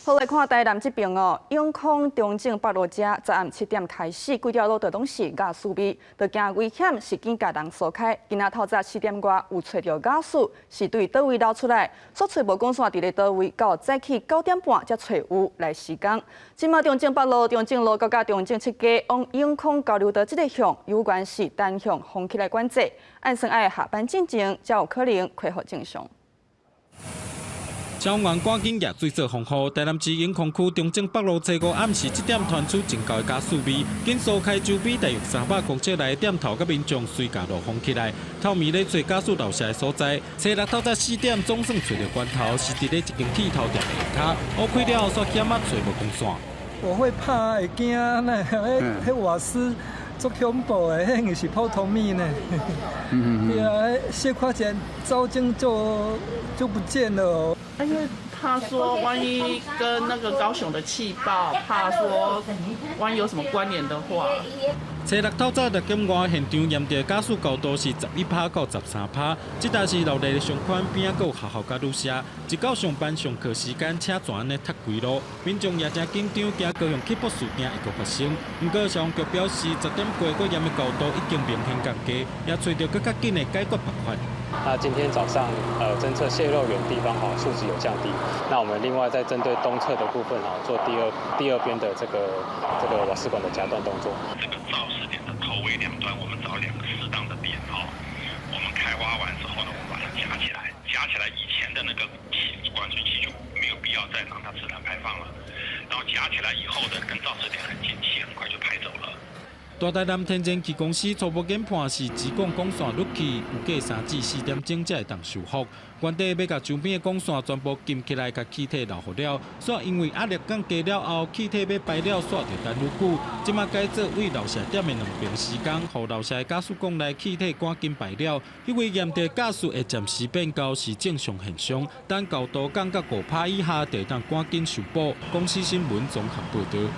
好，來看台南這邊哦，永康中正北路遮，昨暗7點開始，規條路都攏是瓦斯味，就驚危險，是緊共人疏開。今仔透早4點外有揣著瓦斯，是對佗位漏出來，煞揣無管線佇咧佗位，到早起9點半才揣有來施工。這馬中正北路、中正路佮中正七街往永康交流道這个向，猶原是單向封起來管制，按算愛下班進前才有可能恢復正常。消防員趕緊舉水做防護。台南市永康區中正北路初五暗時7點傳出真厚的瓦斯味，緊疏開周邊大約300公尺內的店頭佮民眾隨共路封起來。透暝咧揣瓦斯漏瀉的所在，初六透早四點總算揣著源頭，是佇咧一間鐵頭店下跤，挖開了後煞險仔揣無管線。我會怕，會驚，那彼瓦斯足恐怖的，彼毋是普通物呢。對啊，小可一走鐘就不見了。因為他說，萬一跟那個高雄的氣爆，怕說萬一有什麼關聯的話。初六透早6點外，現場驗著瓦斯高度是11趴到13趴，這代是鬧熱上寬邊仔閣有學校佮旅社，一到上班上課時間，車全按呢塞規路，民眾也誠緊張，驚高雄氣爆事件會閣發生。毋過消防局表示，10點過閣驗的高度已經明顯降低，也揣著閣較緊的解決辦法。那今天早上，偵測洩漏源地方哈數值有降低。那我們另外再針對東側的部分哈，做第二邊的這個瓦斯管的夾斷動作。這個肇事點的頭尾兩端，我們找兩個適當的點哈。我們開挖完之後呢，我們把它夾起來，夾起來以前的那個氣管水氣就沒有必要再讓它自然排放了。然後夾起來以後的跟肇事點很近，氣很快就排走了。大台南天然氣公司初步研判是支管管線甩去，預計3至4點鐘才會當修復。原底欲共周邊的管線全部禁起來，共氣體漏予了，煞因為壓力降低了後，氣體欲排了，煞著等愈久。這馬改做對漏瀉點的兩邊施工，予漏瀉的瓦斯管內氣體趕緊排了。彼位驗著瓦斯會暫時變高是正常現象，等高度降到5趴以下，就會當趕緊修補。公視新聞綜合報導。